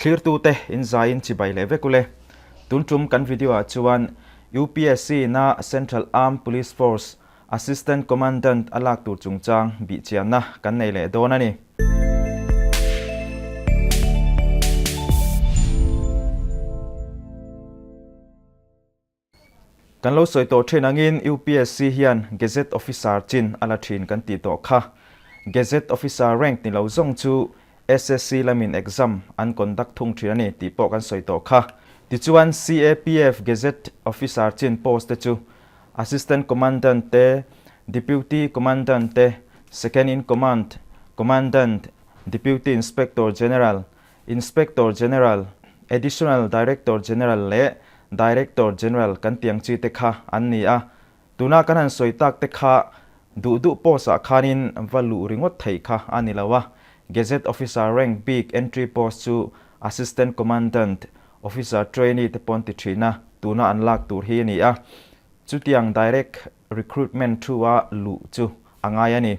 Thlirtute in zaiin chibai leh vek ule. Tun tum kan video ah chuan UPSC na Central Armed Police Force Assistant Commandant a lak tur chungchang bihchianna kan nei leh dawn a ni. Kan lo sawi tawh thin angin UPSC hian Gazette Officer chin a la thin kan tih tawh kha. Gazette Officer rank ni lo zawng chu SSC lamin exam an conduct thung thin a ni tih pawh kan sawi tawh kha. Tichuan CAPF Gazette Officer chin post te chu Assistant Commandant te, Deputy Commandant te, Second in Command, Commandant, Deputy Inspector General, Inspector General, Additional Director General leh Director General kan tih ang chi te kha an ni a. Tuna kan han sawi tak te kha duh duh post ah khanin va luh ringawt theih kha a ni lo a. Gazette Officer rank bik entry post chu Assistant Commandant, Officer Trainee te pawn ti thin a, tuna an lak tur hi a ni a. Chutiang direct recruitment thu a luh chu a ngai a ni.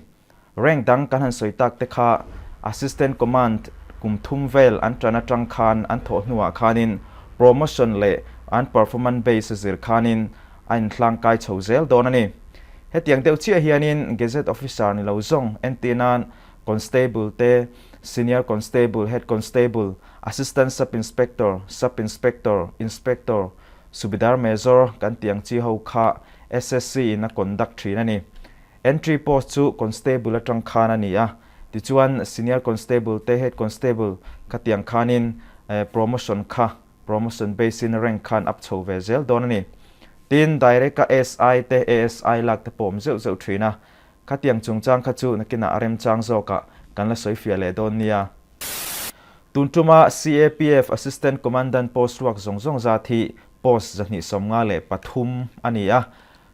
Rank dang kan han sawi tak te kha Assistant Command kum thum vel an tan atang khan an thawh hnuah khanin promotion leh an performance base a zir khanin a inhlangkai chho zel dawn a ni. Hetiang deuh chiah hianin Gazette Officer ni lo zawng entir nan Constable te, Senior Constable, Head Constable, Assistant Sub Inspector, Sub Inspector, Inspector, Subedar Major kan tih ang chi ho kha SSC in a conduct thin a ni. Entry post chu Constable atang khan a ni a, tichuan Senior Constable te Head Constable khatiang khanin promotion kha promotion base in rank khan up chho ve zel dawn a ni. Tin, direct a SI te ASI lak te pawh awm zeuh zeuh thin a, khatiang chungchang kha chu nakinah a remchang zawkah kan la sawi fiah leh dawn nia. Tun tuma CAPF Assistant Commandant post ruak zawng zawng zat hi post 253 a ni a,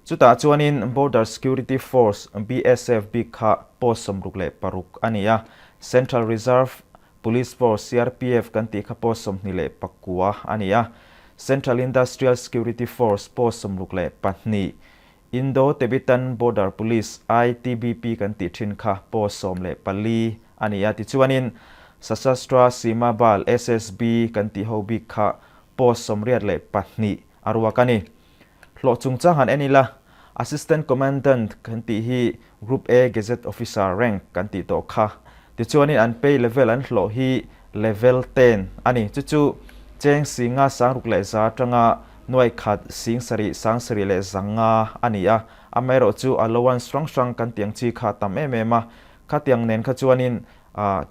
Chutah chuanin Border Security Force, BSF, bik kha post 66 a ni a, Central Reserve Police Force, CRPF, kan tih kha post 29 a ni a, Central Industrial Security Force post 62, Indo-Tibetan Border Police, ITBP, kan tih thin kha post 14 a ni a. Tichuanin Sashastra Seema Bal, SSB, kan tih ho bik kha post 82 a ruak a ni. Hlawh chungchang han en ila, Assistant Commandant kan tih hi Group A Gazette Officer rank kan tih tawh kha. Tichuanin an pay level an hlawh hi Level 10 a ni. Chu chu cheng singa sangruk leh za atanga nuai khat sing sarih sang sarih leh zanga a ni a. Amaherawhchu allowance hrang hrang kan tih ang chi kha a tam em em a. Khatiang nen kha chuanin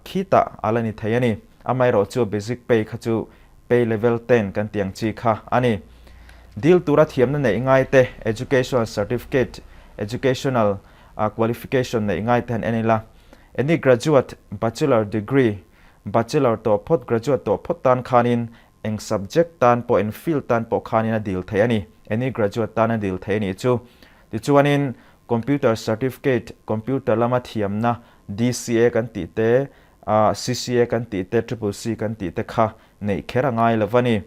khitah a la ni thei a ni. Amaherawhchu basic pay kha chu pay level 10 kan tih ang chi kha a ni. Dil tura thiamna neih ngai te, educational certificate, educational qualification neih ngai te han en ila. Any graduate, bachelor degree, bachelor tawh phawt, graduate tawh phawt tan khanin eng subject tan pawh, eng field tan pawh khanin a dil theih a ni. Any graduate tan a dil theih a nih chu. Tichuanin computer certificate, computer lama thiamna DCA kan tih te, CCA kan tih te, Triple C kan tih te kha neih kher a ngai lo va ni.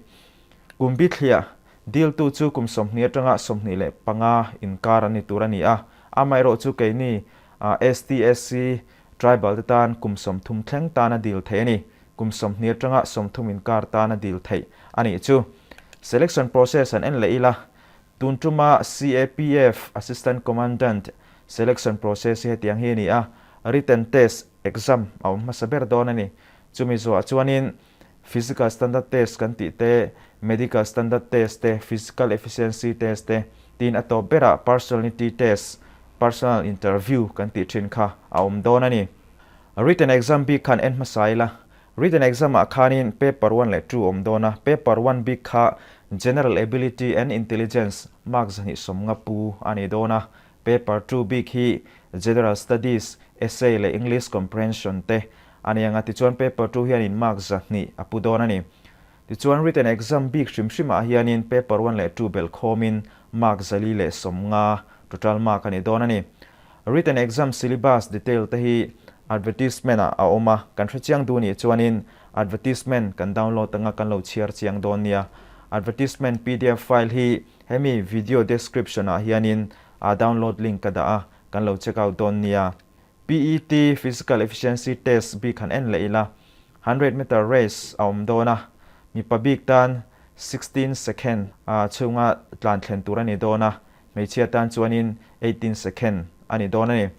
Kum bithliah diltu chu kum 20 atanga 25 inkar an ni tur a ni a, amaherawh chu keini STSC tribal te tan kum 30 thleng tan a dil theih a ni. Kum 20 atanga 30 inkar tan a dil theih a nih chu. Selection process an en leh ila, tun tuma CAPF Assistant Commandant selection process hi hetiang hi a ni a, written test, exam, a awm hmasa ber dawn a ni. Chumi zuah chuanin Physical Standard Test kan tih te, Medical Standard Test te, Physical Efficiency Test te, tin a tawp berah Personality Test, Personal Interview kan tih thin kha a awm dawn a ni. Written Exam bik khan en hmasa ila. Written Exam ah khanin Paper one leh two awm dawn a, Paper one bik kha General Ability and Intelligence mark 250 pu a ni dawn a, Paper two bik hi General Studies, Essay leh English Comprehension te a ni ang a, tichuan paper two hianin mark 200 a pu dawn a ni. Tichuan written exam bik hrim hrimah hianin paper one leh two belh khawmin mark 450 total mark a ni dawn a ni. Written exam syllabus detail te hi advertisement ah a awm a, kan hre chiang duh nih chuanin advertisement kan download anga kan lo chhiar chiang dawn nia. Advertisement pdf file hi hemi video description ah hianin a download link ka dah a, kan lo check out dawn nia. PET, Physical Efficiency Test, bik han en leh ila. 100 meter race a awm dawn a, mipa bik tan 16 second chhunga tlan thlen tur a ni dawn a, hmeichhia tan chuanin 18 second a ni dawn a ni.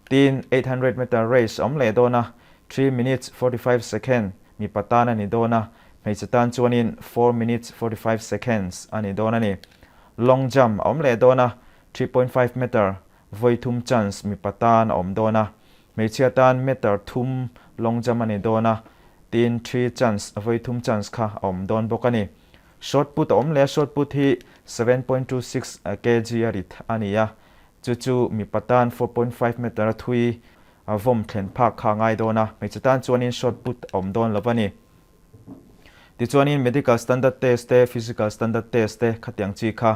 Tin, 800 meter race a awm leh dawn a, 3 minutes 45 second mipa tan a ni dawn a, hmeichhe tan chuanin 4 minutes 45 seconds a ni dawn a ni. Long jump a awm leh dawn a, 3.5 meter vawi thum chance mipa tan a awm dawn a, hmeichhia tan meter thum long jump a ni dawn a, tin three chance vawi thum chance kha a awm dawn bawk a ni. Shot put a awm leh a, shot put hi 7.26 kg a rit a ni a, chu chu mipa tan 4.5 meter a thui vawm thlen phak kha a ngai dawn a, hmeichhe tan chuanin shot put a awm dawn lo a ni. Tichuanin medical standard test te, physical standard test te khatiang chi kha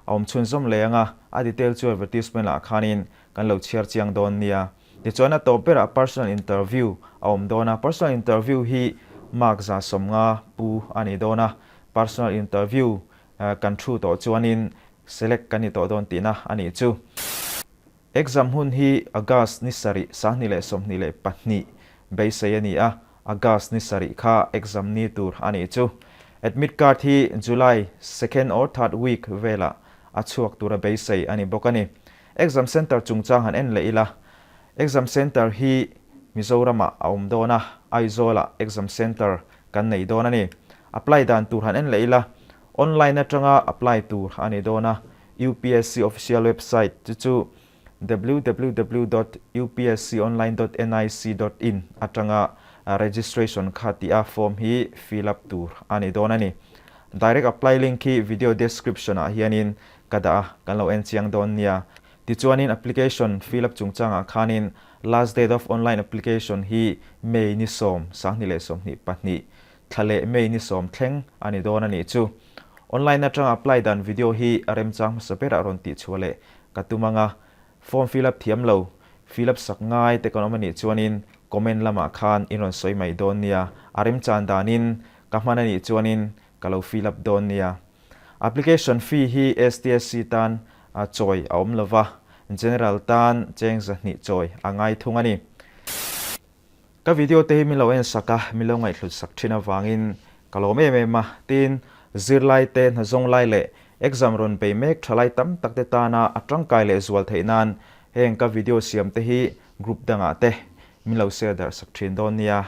a awm chhunzawm leh ang a, a detail chu advertisement ah khanin kan lo chhiar chiang dawn nia. Tichuan a tawp berah personal interview a awm dawn a, personal interview hi mark 150 pu a ni dawn a, personal interview kan thu tawh chuanin select kan ni tawh dawn tihna a nih chu. Exam hun hi August ni sarih, 2022 beisei a ni a, August ni sarih kha exam ni tur a nih chu. Admit card hi July second or third week velah a chhuak tura beisei a ni bawk a ni. Exam centre chungchang han en leh ila, exam centre hi Mizoramah a awm dawn a, Aizawlah exam centre kan nei dawn a ni. Apply dan tur han en leh ila, Online atanga apply tur a ni dawn a, UPSC official website chu chu www dot upsconline dot nic dot in atanga registration kha tih a form hi fill up tur a ni dawn a ni. Direct apply link hi video description ah hianin ka dah a, kan lo en chiang dawn nia. Tichuanin application fill up chungchangah khanin last date of online application hi May ni 10, 2022 Thla leh May ni 10 thleng a ni dawn a nih chu. Online atanga apply dan video hi a remchang hmasa berah rawn tih chhuah leh ka tum ang a. Form fill up thiam lo, fill up sak ngai te kan awm a nih chuanin comment lamah khan in rawn sawi mai dawn nia. A remchan danin ka hman a nih chuanin ka lo fill up dawn nia. Application fee hi STSC tan chawi a awm lova, General tan cheng 200 chawi a ngai thung a ni. Ka video te hi min lo en sak a, min lo ngaihhlut sak thin avangin ka lawm em em a, tin, zirlai te, hnazawng lai leh exam rawn bei mek tha lai tam tak te tana a tangkai leh zual theih nan heng ka video siam te hi group dangah te min lo share darh sak thin dawn nia.